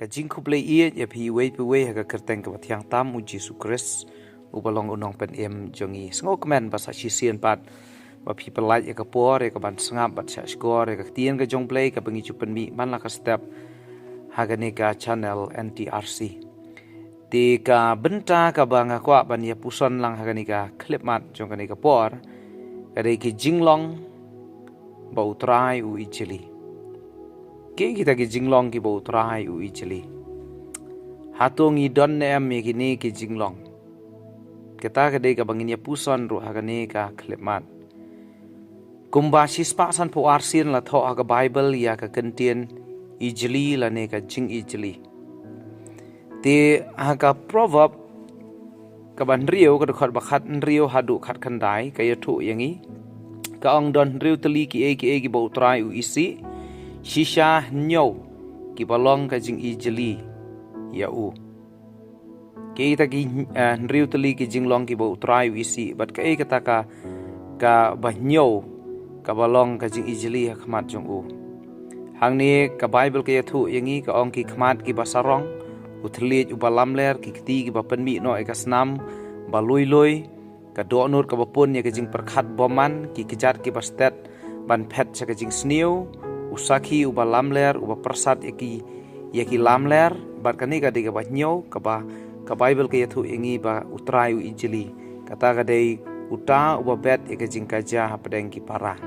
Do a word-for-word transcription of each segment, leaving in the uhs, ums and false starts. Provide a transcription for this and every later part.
Ka jingkhublei ïeit ïa phi uwei pa uwei ha ka kyrteng kaba thiang tam u Jisu Khrist, uba long u nongpynim jong ngi. Sngewkmen ba sa shisien pat ba phi pynlait ïa ka por ïa kaban sngap bad shahshkor ïa ka ktien ka jong U Blei kaba ngi ju pynmih man la ka step ha kane ka channel N T R C. Te ka bynta kaba nga kwah ban ïa puson lang ha kane ka khyllipmat jong kane ka por ka dei ki jinglong ba U Trai u ijli. Ki kita ki jinglong kiba U Trai u ijli. Hato ngi don ne em ïa kine ki jinglong? Kata ka dei kaba ngin ïa puson ruh ha kane ka khyllipmat. Kumba shispah sanphew ar sien la thoh ha ka Baibl ïa ka kyntien ijli lane ka jingijli. Te ha ka Proverb kaba hynriew, ka dkhot ba khathynriew haduh khatkhyndai, ka ïathuh ïa ngi. Ka ong, don hynriew tylli kiei kiei kiba U Trai u isih, shisha hynñiew kiba long ka jingijli ïa u. Kiei kita ki, eh, hynriew tylli ki jinglong kiba U Trai u isih, bad kaei kata ka, kaba hynñiew kaba long ka jingijli ha khmat jong u? Hangne ka Baibl ka ïathuh ïa ngi, ka ong, ki khmat kiba sarong, u thylliej uba lamler, ki kti kiba pynmih noh ïa ka snam ba lui lui, ka dohnud kaba pun ïa ka jingpyrkhat bymman, ki kjat kiba stet ban phet sha ka jingsniew, u sakhi uba lamler uba pyrsad ïa ki, ïa ki lamler. Bad kane ka dei kaba hynñiew kaba ka Baibl ka ïathuh ïa ngi ba U Trai u ijli. Kata ka dei uta uba bet ïa ka jingkajia hapdeng ki para.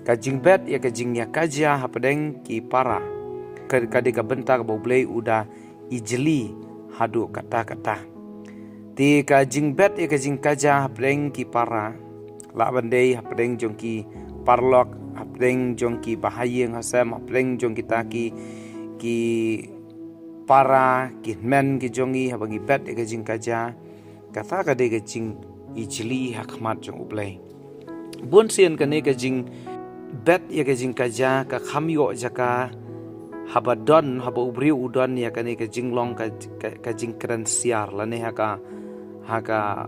Ka jingbet ïa ka jingïakajia hapdeng ki para ka, ka dei ka bynta kaba U Blei u da ijli haduh katta katta. Te ka jingbet ïa ka jingkajia hapdeng ki para, lah ban dei hapdeng jong ki paralok, hapdeng jong ki bahaïing hasem, hapdeng jong kita ki, ki para, ki hynmen ki jong ngi, haba ngi bet ïa ka jingkajia, kata ka dei ka jingijli ha khmat jong U Blei. Bun sien kane ka jingbet ïa ka jingkajia ka kham ïoh jaka haba don, haba u briew u don ïa kane ka jinglong ka, ka, ka jingkren siar, lane ha ka, ha ka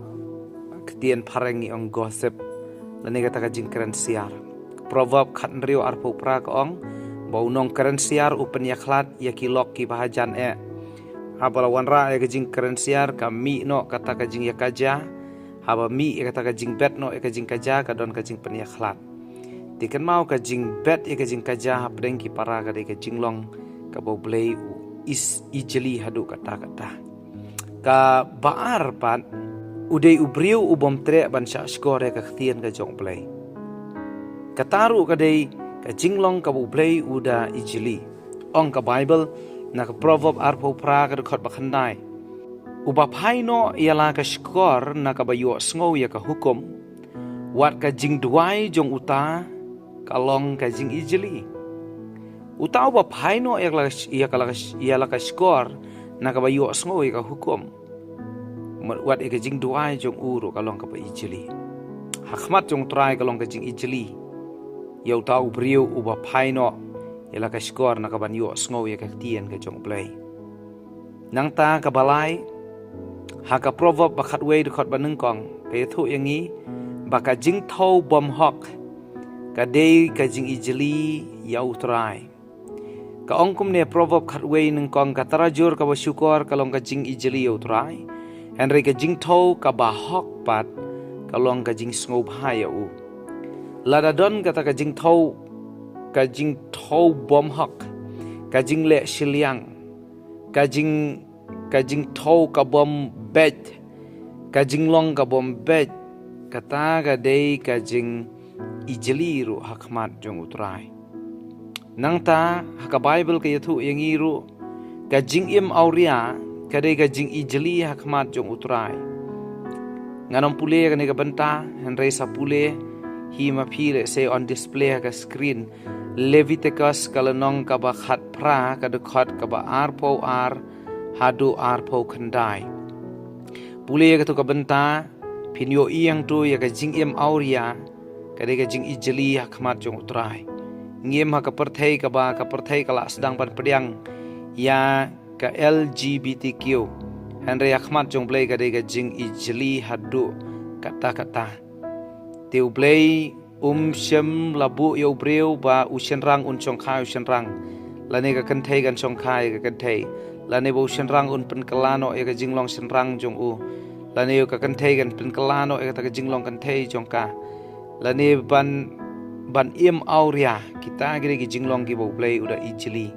ktien phareng ngi ong gossip, lane kata ka jingkren siar. Proverb khathynriew arphew phra ka ong, ba u nongkren siar u pynïakhlad ïa ki lok kiba hajan eh. Haba la wanrah ïa ka jingkren siar ka mih noh kata ka jingïakajia, haba mih ïa kata ka jingbet noh ïa ka jingkajia ka don ka jingpynïakhlad. Te kynmaw, ka jingbet ïa ka jingkajia hapdeng ki para ka dei ka jinglong kaba U Blei u is, ijli haduh katta katta. Kaba ar pat, u dei u briew u bym treh ban shahshkor ïa ka ktien ka jong U Blei. Kata ruh ka dei ka jinglong kaba U Blei u da ijli. Ong ka Baibl na ka Proverb arphew phra ka dkhot ba khyndai, uba phai noh ïa la ka shkor na kaba ïohsngew ïa ka hukum, wat ka jingduwai jong uta ka long ka jingijli. Uta uba phai noh ïa la, ïa la, ïa la ka shkor na kaba ïohsngew ïa ka hukum, wat ïa ka jingduwai jong u ruh ka long kaba ijli. Ha khmat jong U Trai ka long ka jingijli ïa uta u briew uba phai noh ïa la ka shkor na kaban ïohsngew ïa ka ktien ka jong U Blei. Nangta kaba lai, ha ka Proverb ba khatwei dkhot ba nyngkong ka ïathuh ïa ngi ba ka jingthew bymhok ka dei ka jingijli ïa U Trai. Ka ong kumne Proverb khatwei nyngkong, ka tarajur kaba shukor ka long ka jingijli ïa U Trai, hynrei ka jingthew kaba hok pat ka long ka jingsngewbha ïa u. Lada don kata ka jingthew, ka jingthew bymhok, ka jingleh shiliang, ka jing, ka jingthew ka bym beit, ka jinglong ka bym beit, kata ka dei ka jingijli ruh ha khmat jong U Trai. Nangta ha ka Baibl ka ïathuh ïa ngi ruh, ka jingim awria ka dei ka jingijli ha khmat jong U Trai. Ngan ym pule ïa kane ka bynta, hynrei sa pule hi ma phi, lehse on display ha ka screen. Leviticus ka lynnong kaba khatphra ka dkhot kaba arphew ar haduh arphew khyndai. Pule ïa kato ka bynta, phin ïohi hangto ïa ka jingim awria ka dei ka jingijli ha khmat jong U Trai. Ngi im ha ka pyrthei kaba, ka pyrthei ka la sdang ban pdiang ïa ka L G B T Q, hynrei ha khmat jong U Blei ka dei ka jingijli haduh katta katta. Te U Blei um shym la buh ïa u briew ba u shynrang un shongkha ïa u shynrang, lane ka kynthei kan shongkha ïa ka kynthei, lane ba u shynrang un pynkylla noh ïa ka jinglong shynrang jong u, lane ka kynthei kan pynkylla noh ïa kata ka jinglong kynthei jong ka, lane ban, ban im awria. Kita ki dei ki jinglong kiba U Blei u da ijli,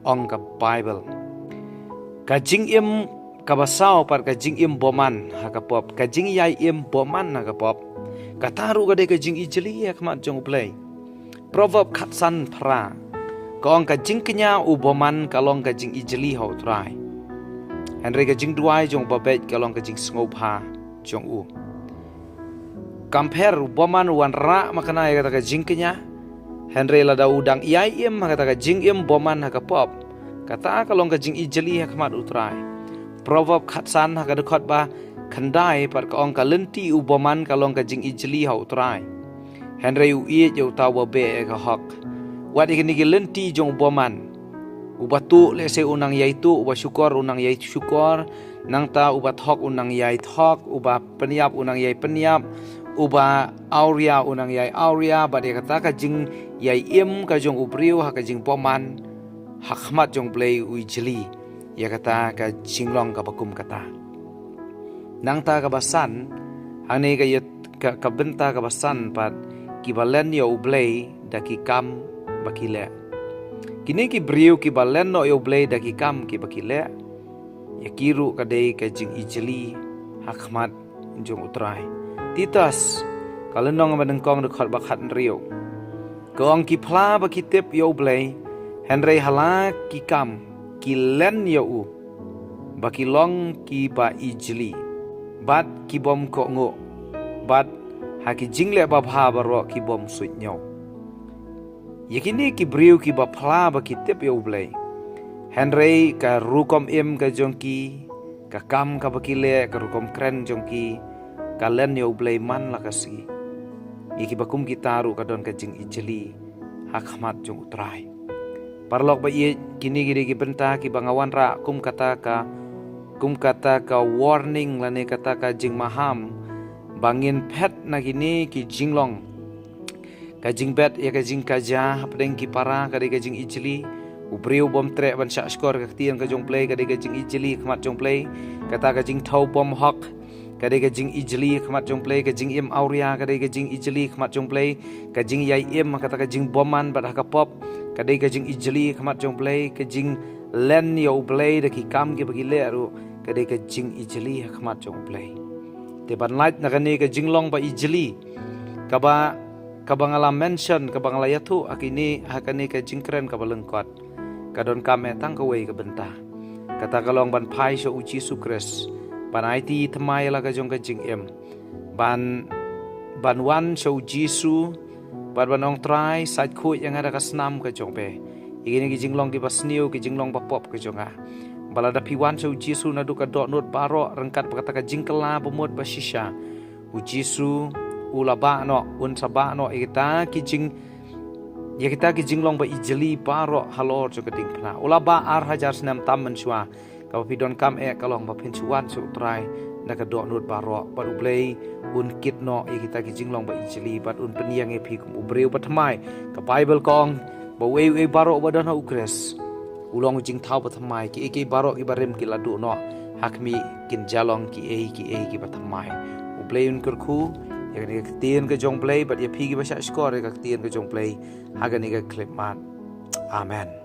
ong ka Baibl. Ka jingim kaba saw pat ka jingim bymman ha ka pop, ka jingïai im bymman ha ka pop, kata ruh ka dei ka jingijli ha khmat jong U Blei. Proverb khatsan phra ka ong, ka jingkñia u bymman ka long ka jingijli ha U Trai, hynrei ka jingduwai jong u babeit ka long ka jingsngewbha jong u. Kam pher, u bymman u wanrah makna ïa kata ka jingkñia, hynrei lada u dang ïai im ha kata ka jingim bymman ha ka pop, kata ka long ka jingijli ha khmat U Trai. Proverb khatsan ha ka dkhot ba khyndai pat ka ong, ka lynti u bymman ka long ka jingijli ha U Trai, hynrei u ïeit ïa uta uba beh ïa ka hok. Wat ïa kine ki lynti jong u bymman, uba tuh lehse u nang ïai tuh, uba shukor u nang ïai shukor, nangta uba thok u nang ïai thok, uba pynïap u nang ïai pynïap, uba awria u nang ïai awria. Bad ïa kata ka jingïai im ka jong u briew ha ka jingbymman ha khmat jong U Blei u ijli ïa kata ka jinglong kaba kum kata. Nangta kaba san, hangne ka ïa, ka, ka bynta kaba san pat, kiba len ïa U Blei da ki kam ba ki leh. Kine ki briew kiba len noh ïa U Blei da ki kam kiba ki leh, ïa ki ruh ka dei ka jingijli ha khmat jong U Trai. Titus, ka lynnong ba nyngkong, dkhot ba khathynriew, ka ong, ki phla ba ki tip ïa U Blei, hynrei ha la ki kam ki len ïa u, ba ki long kiba ijli, bad ki bym kohnguh, bad ha ki jingleh babha baroh ki bym suidñiew. Ïa kine ki briew kiba phla ba ki tip ïa U Blei, hynrei ka rukom im ka jong ki, ka kam kaba ki leh, ka rukom kren jong ki, ka len ïa U Blei man la ka sngi, ïa kiba kum kita ruh ka don ka jingijli ha khmat jong U Trai. Paralok ba ïeit, kine ki dei ki bynta kiba nga wanrah kum kata ka, kum kata ka warning lane kata ka jingmaham, ba ngin phet na kine ki jinglong. Ka jingbet ïa ka jingkajia hapdeng ki para ka dei ka jingijli. U briew bym treh ban shahshkor ka ktien ka jong U Blei ka dei ka jingijli ha khmat jong U Blei. Kata ka jingthaw bymhok ka dei ka jingijli ha khmat jong U Blei. Ka jingim awria ka dei ka jingijli ha khmat jong U Blei. Ka jingïai im ha kata ka jingbymman bad ha ka pop ka dei ka jingijli ha khmat jong U Blei. Ka jinglen ïa U Blei da ki kam kiba ki leh ruh ka dei ka jingijli ha khmat jong U Blei. Te ban lait na kane ka jinglong ba ijli, kaba, kaba nga la mention, kaba nga la ïathuh ha kine, ha kane ka jingkren kaba lyngkot, ka donkam eh tang kawei ka bynta. Kata ka long ban phai sha U Jisu Khrist, ban aiti thymmai ïa la ka jong ka jingim, ban, ban wan sha U Jisu, bad ban ong, Trai, sait khuid ïa nga da ka snam ka jong phi. Ïa kine ki jinglong kiba sniew, ki jinglong ba pop ka jong nga. Ba lada phi wan sha U Jisu naduh ka dohnud baroh ryngkat bad kata ka jingkylla bamut bashisha, U Jisu u la bah noh, un sa bah noh ïa kita ki jing, ïa kita ki jinglong ba ijli baroh halor jong ka diengphna. U la bah ar hajar snem tam mynshuwa. Kaba phi donkam eh ka long ba phin shu wan sha U Trai na ka dohnud baroh, bad U Blei un kit noh ïa kita ki jinglong ba ijli bad un pynïeng ïa phi kum u briew bathymmai. Ka Baibl ka ong ba uei uei baroh uba don ha U Khrist u long u jingthaw bathymmai. Kiei kiei baroh kiba rim ki la duh noh, ha khmih kin jia long kiei kiei kiba thymmai. U Blei un kyrkhu ïa kane ka ktien ka jong U Blei bad ïa phi kiba shahshkor ïa ka ktien ka jong U Blei ha kane ka khyllipmat. Amen.